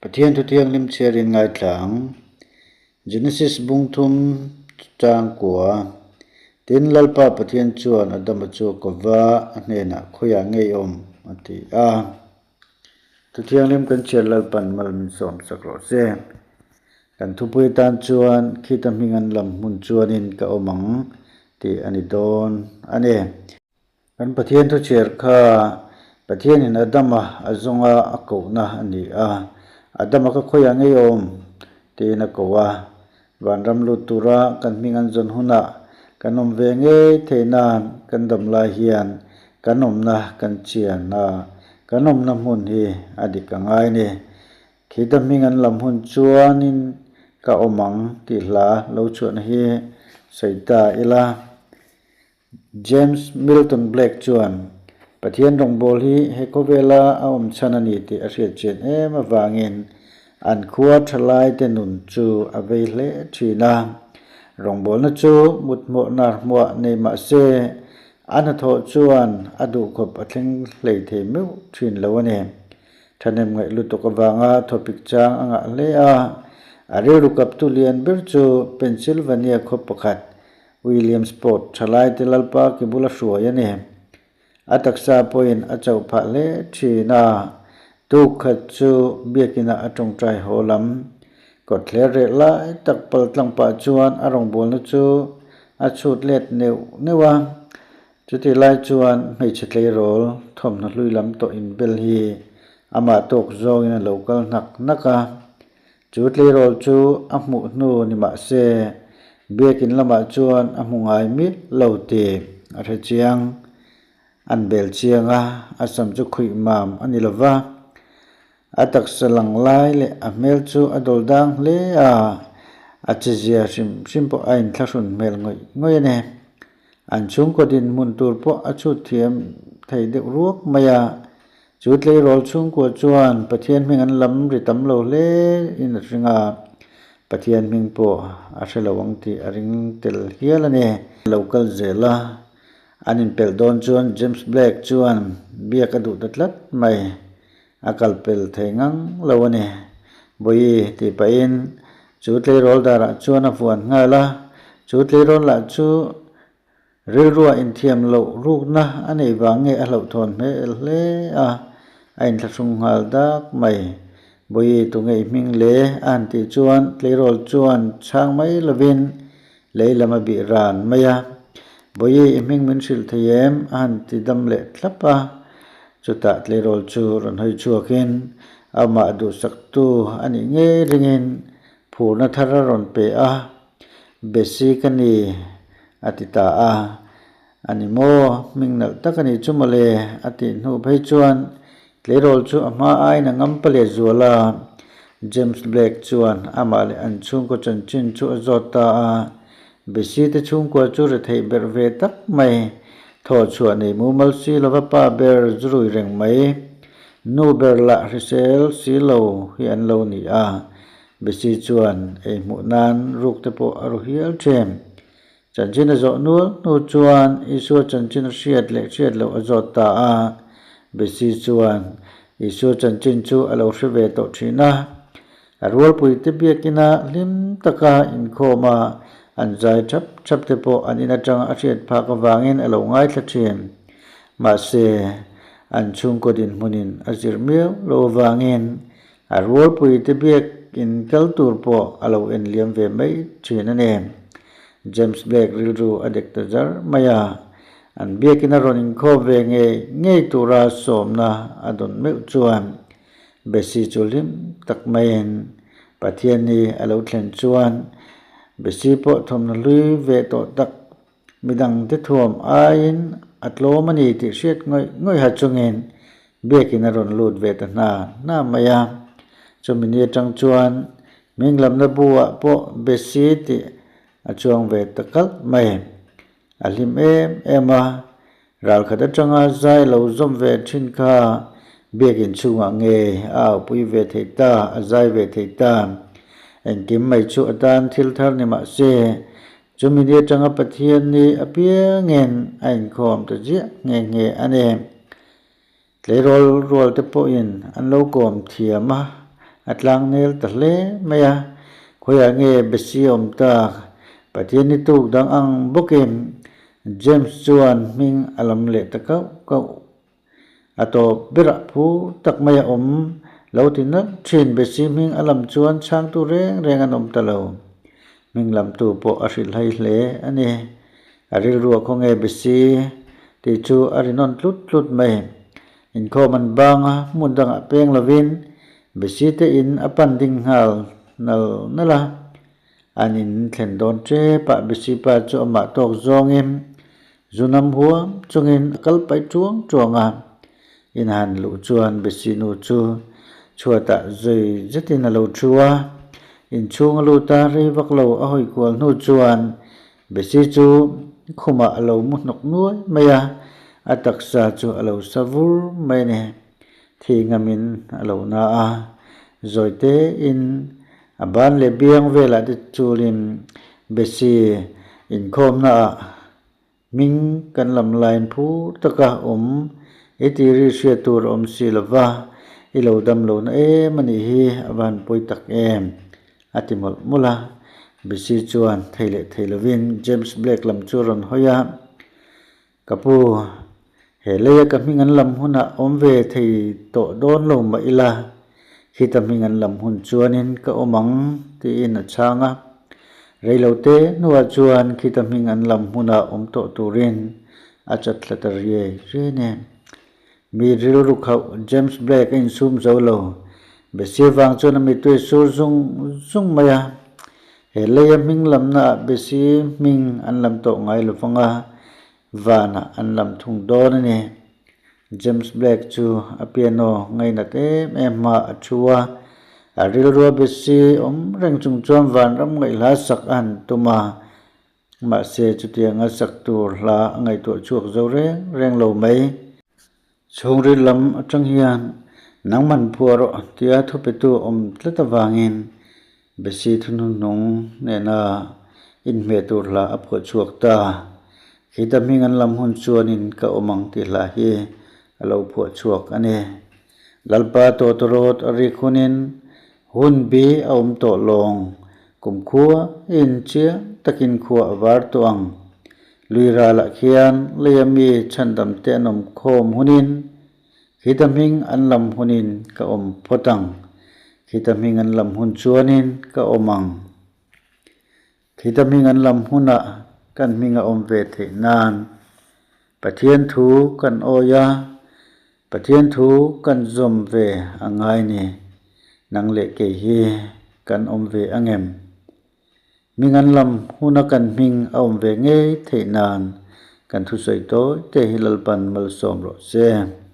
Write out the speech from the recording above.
Pathian thu thianghlim chhiarin ngaithla ang. Genesis bung thum chang kua. Tin, Lalpa Pathian chuan Adama chu a ko va, a hnenah, Khawiah nge i awm? a ti a. Thu thianghlim kan chhiar Lalpan mal min sawm sak rawh se. Kan thupui atan chuan khita hming an lam hmun chuanin ka awm ang tih a ni dawn a ni. Kan Pathian thuchhiar kha Pathianin Adama a zawnga a kohna a ni a, Adama ka khawiah ngei awm? tiin a ko a. Vanram lut tura kan hming an zawn hunah kan awm ve ngei theih nan kan dam lai hian kan awmna kan chian a, kan awmna hmun hi a dik a ngai ni. Khita hming an lam hun chuanin ka awm ang tih hla lo chhuahna hi sawi ta ila. James Milton Blake chuan, Pathian rawngbâwl hi he khawvêla a awm chhan a ni tih a hriat chian êm avângin an khua ṭhalaite nun chu a vei hle ṭhîn a. Rawngbâwlna chu muthmuah nâr hmuah nei mah se, a hnathawh chuan a duhkhawp a thleng hlei thei meuh ṭhîn lo a ni. Ṭhahnem ngaih lutuk avânga thawpik châng a ngah hle a. A rilru kaptu lian ber chu Pennsylvania khaw pakhat Williamsport ṭhalaite Lalpa ke bula hruai a ni. A taksa pawhin a chauh phah hle ṭhin a, tuk khat chu biakinah a ṭawngṭai haw lam. Kawtthler reh lai tak pal tlang pah chuan a rawngbawlna chu a chhut let neuh neuh a. Chutih lai chuan hmeichhe tleirawl thawmhnaw hlui lam tawh inbel hi amah tawk zawngin a lo kal hnak hnak a. Chu tleirawl chu a hmuh hnu ni mah se, biakin lamah chuan a hmu ngai miah lo tih a hre chiang. An bel chiang a, a sam chu khuih mam a ni lo va. A taksa lang lai leh a hmel chu a dawl dang hle a, a chezia hrim hrim pawh a inthlahrun hmel ngawih ngawih a ni. An chhungkaw dinhmun tur pawh a chhut thiam thei deuh ruak mai a. Chu tleirawl chhungkua chuan Pathian hming an lam ri tam lo hle in a hring a, Pathian hming pawh a hre lo ang tih a ring tel hial a ni. Lo kal zel a, an inpelh dawn chuan James Blake chuan biak a duh ta tlat mai, a kal pel thei ngang lo a ni. Bawihi tih pahin chu tleirawl darah chuan a vuan nghal a, chu tleirawl lah chu Rilrua inthiam loh rukna a neih vang nge a hlauhthawn hmel hle a, a inthlahrung nghal dak mai. Bawihi tunge i hming le? a han tih chuan tleirawl chuan chhang mai lovin lei lam a bih ran mai a. Bawihi i hming min hrilh thei em? a han ti dam leh thlap a. Chutah tleirawl chu rawn hawi chhuakin amah duhsaktu a nih ngei ringin phurna thar a rawn pe a. Besi ka ni, a ti ta a. A ni maw, hming nalh tak a ni chu mawle, a tih hnu phei chuan tleirawl chu a hma aiin a ngam pa leh zual a. James Blake chuan amah leh an chhungkaw chanchin chu a zawt ta a. Besi te chhungkua chu retheih berh ve tak mai, thawhchhuah nei mumal si lova pa ber zurui reng mai, nu ber lah hrisel si lo hi an lo ni a. Besi chuan ei hmuh nan ruk te pawh a ru hial thin. Chanchin a zawh nual hnu chuan Isua chanchin a hriat leh hriat loh a zawt ta a. Besi chuan Isua chanchin chu a lo hre ve tawh thin a. A rualpui te biakina hlim taka inkhawm a, an zai thap thap te pawh an in atanga a hriat phak avangin a lo ngaithla thin. Mahse, an chhungkaw dinhmunin a zir miau lo avangin A rualpui te biak in kal tur pawh a lo en liam ve mai thin a ni. James Blake rilru a dek ta zar mai a, an biakin a rawn inkhawm ve ngei ngei tura sawmna a dawn meuh chuan Bessie chu hlim tak maiin Pathian-i a lo thlen chuan Bessie pawh thawmhnaw hlui ve tawh tak Midangte thuam aiin a tlawm a ni tih hriat ngawih ngawiha chungin biakin a rawn lut ve ta hna hna mai a. Chumi ni atang chuan hming lamna bu-ah pawh Bessie tih a chuang ve ta kalh mai. A hlim em em a, ralkhat atanga zai lo zawm ve thin kha biakin chhungah nge a aupui ve thei ta, a zai ve thei ta. Engkim mai chu a tan thil thar ni mah se, Chumi ni atanga Pathian ni apiangin a inkhawm ta ziah nghe nghe a ni. Tleirawl rual te pawhin an lo kawm thiam a, A tlangnel ta hle mai a, khawiah nge Bessie awm tak? Pathian ni tuk dang ang bawkin James chuan hming a lam leh ta kauh kauh. A tawp berah phur tak mai a awm lo ti nalh thin Bessie hming a lam chuan chhangtu reng reng an awm ta lo. Hming lamtu pawh a hrilhhai hle a ni. A rilru a khawnge Bessie tih chu a ri nawn tlut tlut mai. Inkhawm an bang a, hmun dangah peng lovin Bessie te in a pan ding nghal nal nal a. An in thlen dawn tep ah Bessie pa chu amah tawk zawngin zu nam huam chungin a kal paih tuang tuang a. In han luh chuan Bessie nu chu chhuatah zui zetin a lo thu a. Inchhung a lut a, rei vak lo a hawi kual hnu chuan Bessie chu khumah a lo mu hnawk nuai mai a, a taksa chu a lo sa vur mai a ni. Thi ngamin a lo na a, zawi tein a ban leh biang velah te chulin Bessie inkhawmna ah hming kan lam laiin phur taka awm i tih ri hriat tur a awm si lo va, i lo dam lo na em a nih hi a va han pawi tak em? a ti mawlh mawlh a. Bessie chuan thei leh thei lovin James Blake lam chu a rawn hawi a, Ka pu, he leia ka hming an lam hunah awm ve thei tawh dawn lo mah ila, khita hming an lam hun chuanin ka awm ang tiin a chhang a. Reilote hnuah chuan khita hming an lam hmunah awm tawh turin a chat thla ta riai riai nen. Mi rilru khauh James Blake a insum zo lo. Bessie vang chuan a mittui sur zung zung mai a. He leia hming lamnaah Bessie hming an lam tawh ngai lo vang a, vanah an lam thung dawn a ni. James Blake chu a piano ngainat em em hma a thu a, a rilrua Bessie awm reng chung chuan vanram ngaihhla sak a han tum a, mahse chutianga sak tur hla a ngaihtuah chhuak zo reng reng lo mai. Chhungril lam atang hian nangman phuah rawh tia thupetu awm tlat avangin Bessie thuhnuhnung nena inhmeh tur hla a phuah chhuak ta. Khita hming an lam hun chuanin ka awm ang tih hla hi a lo phuah chhuak a ni. Lalpa tawtawrawt a rik hunin hun bi a awm tawh lawng, kum khua in chiang takin khua a var tawh ang. Lui ralah khian leia mi chhandam te an awm khawm hunin Khita hming an lam hunin ka awm phawt ang. Khita hming an lam hun chuanin ka awm ang. Khita hming an lam hunah kan hming a awm ve theih nan Pathian thu kan awi a, Pathian thu kan zawm ve a ngai ni. Nang leh kei hi kan awm ve angem? Hming an lam huna kan hming a awm ve ngei theih nan kan thusawi tawi te hi Lalpan malsawm rawh se.